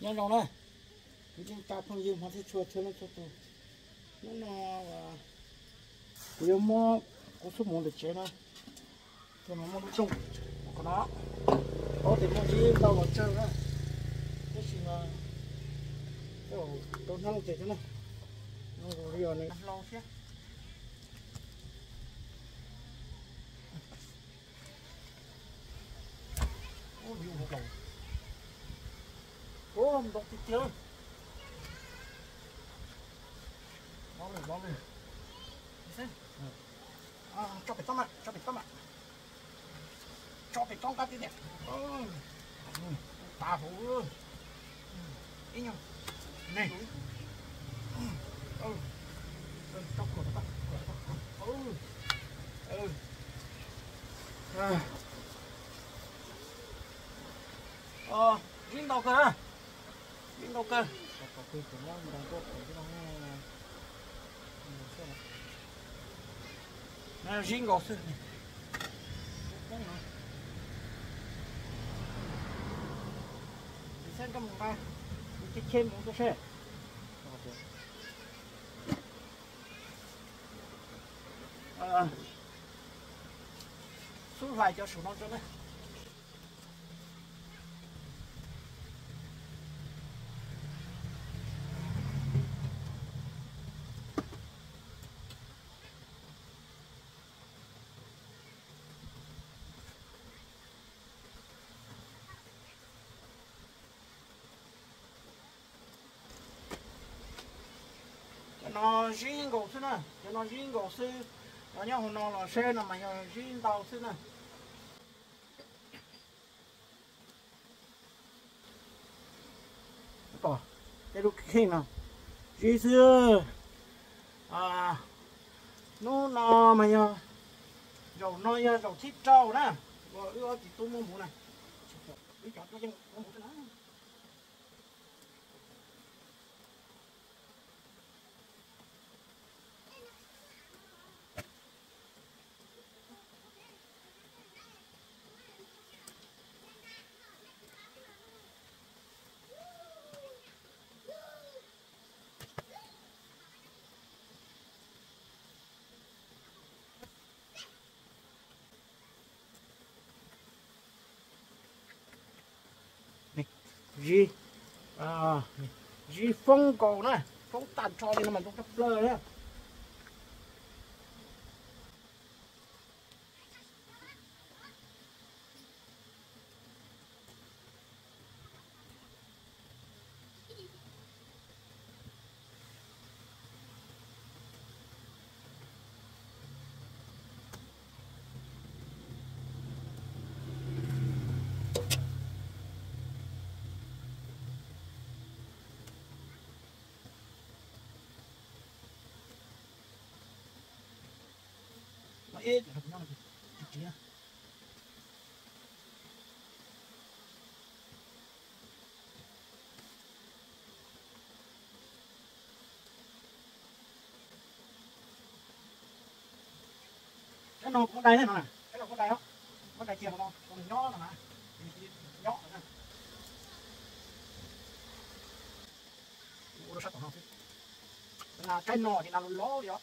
Nyob zoo na, kwv tij neej tsa phooj ywg Hmoob thiab txhua txhua leej txhua tus. Hnub no kuv yuav muab kuv xub mus ntawm tsev no, ces mas muaj lub rooj qhov no, paub tias muaj zib ntau los tsawg na, tab sis mas tau hnab loj ces xwb na, no li nws hlau thiab. Ntau tiag tiag. Los lawm, los lawm. Tso pem toj mas, tso pem toj mas. Tso pem toj nqaj tiag tiag. Tas hauv. Ib nyuag. Ne. Zib ntau kawg na. Zib ntau kawg. Zib nkaus xwb. Saib koj mus nqa, kuv cheb cheb mus tuaj seb. Xub hlais cov saum no tso na. Cov no zib nkaus xwb na, cov no zib nkaus xwb. Cov nyob hauv no los seb no mas yog zib ntau xwb na. Pom tej lub kheej no zib xwb. Hnub no mas yog, zaum no yog zaum thib rau na, uas wb ob txiv tub muab mus na. Wb cov tuaj yeej muab mus xwb na. Zib, zib foob nkaus na, foob tag nrho li no mas ntoo tshaj plaws na. Cov no kuv dai no, cov no kuv dai, kuv dai cia no, nyob no na, nyob no na. Ua rau sab tom no xwb. Tsaib no ces nas lus lov li os.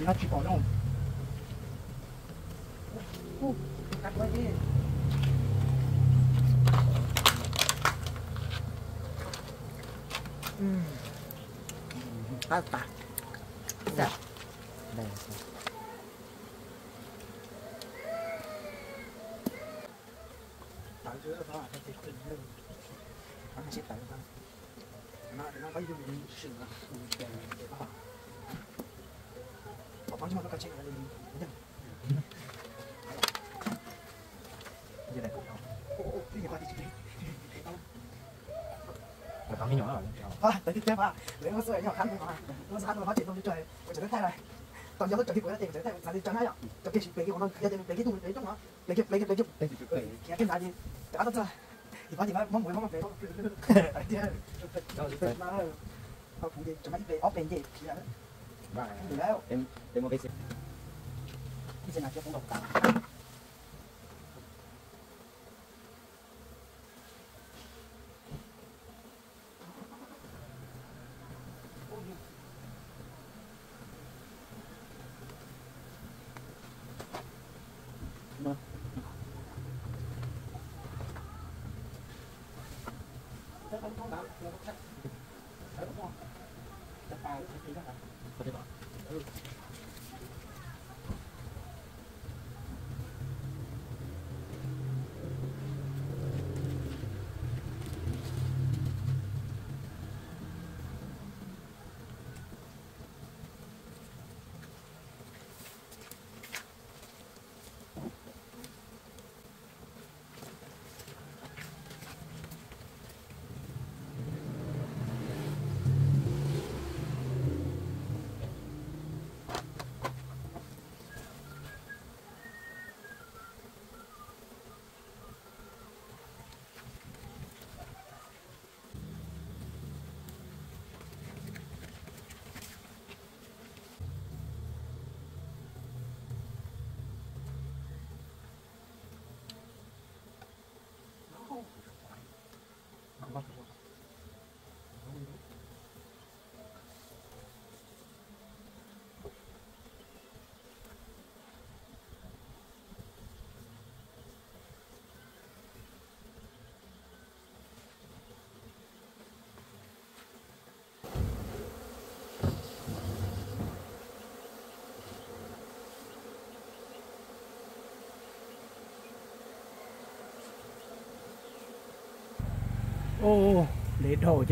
Tsis pom zoo. Qab tas. Tawv tib teb mas lawv muab xub no qab ntawd, muab xub qab ntawd pab tseem tau tso, kuv tseem tau thaij lawm. Tau yog lub tsawg li kuv yog tias kuv tseem tau thaij xav li tso na yom, tso kiag sis pem kiag qhov no, yog tias pem kiag tus pem rooj no, pem kiag pem kiag pem kiag pem kiag khiav kiag ntawd ces rov qab tuaj txog, ib pab ces muab mus muab pem, pem tiag, pem no, kuv ces tseem muaj ib pem ob pem nce khiav lawm. Ub, ntev dhau cov